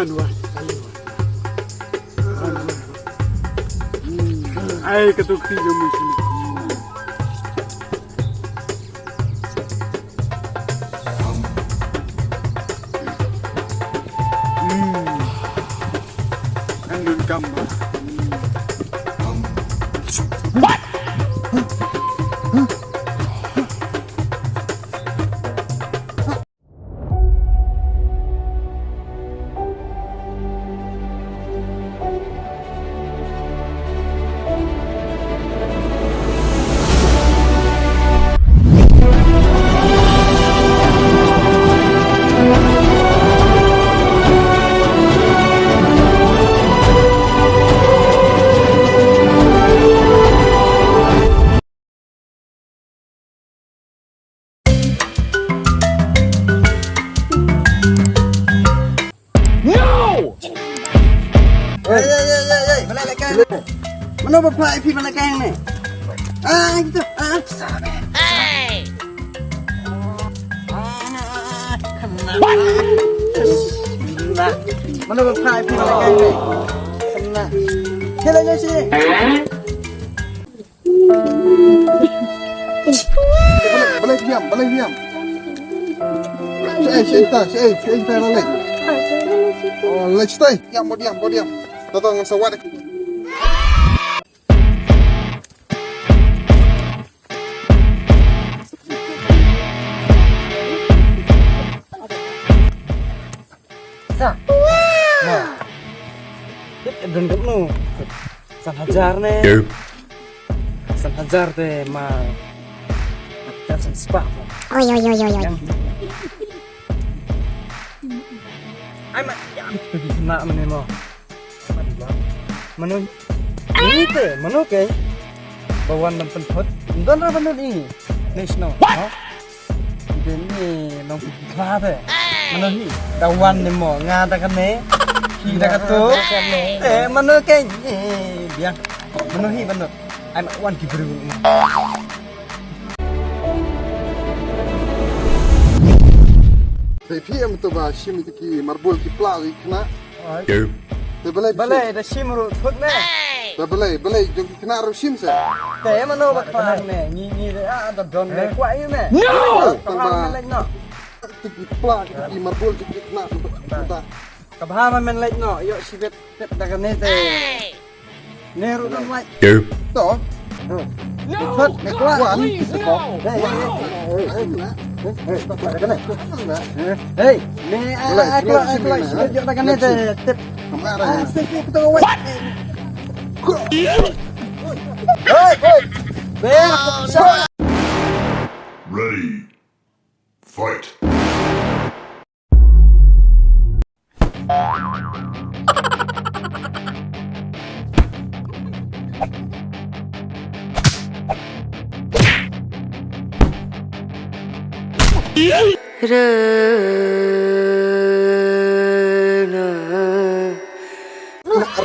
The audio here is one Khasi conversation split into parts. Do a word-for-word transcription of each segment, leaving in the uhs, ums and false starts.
Ai, ka tu kti jong mi sini. Hmm. Ang dun kam ba. No! Ei, ei, ei, ei, ei, ba la lehkai. Mano ba phah ïa phi ba la lehkai ne? Ah, gitu. Ah, ah. Ah, kena. Kena. Mano ba phah ïa phi ba la lehkai ne? Kena. Kena, kena sini. Balei, balei diam, balei diam. Shaei, shaei ta, shaei, shaei ta, balei. Oh, leit shaei, diam, ba diam, ba diam. Tato ngan sa wad. Sa. Ma. Tip don kat no. San hajar ne. San hajar te ma. Kan san spah. Oi, oi, oi, oi, oi. Ai ma. Ya, pergi kena mana mo. Mano? Ni te, mano ke? Ba wan ban pynthut. Don ra ban ni. Ni sno. Ha? Ide ni nong phi kla te. Mano hi? Da wan ni mo, nga da kane. Hi da kato. Eh, mano ke? Eh, biang. Mano hi, mano? Ai ma wan ki bru. Te phi em to ba shim ïa ki marbul ki pla ïa ki khynnah. Te balei, balei da shim ruh thut ne. Te balei, balei jong ki khynnah ruh shim se. Te mano ba khynnah ne, ngi ngi de a da don ne kwah ïa ne. No! Tang ba leit no. Te ki pla ki marbul ki khynnah. Ka bha ma men leit no, ïoh shibit tip da kane te. Ne ruh don wai. To. Thut ne kwah. Wan. Hei, hei, hei. Hei, hei, hei. Hei, ne, ah, ah, ah, ah, ah, ah, ah, ah, tip. Ah, sik, sik, betul, wai. Hei, hei. Ber. Ready. Fight.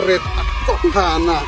Red atau hana.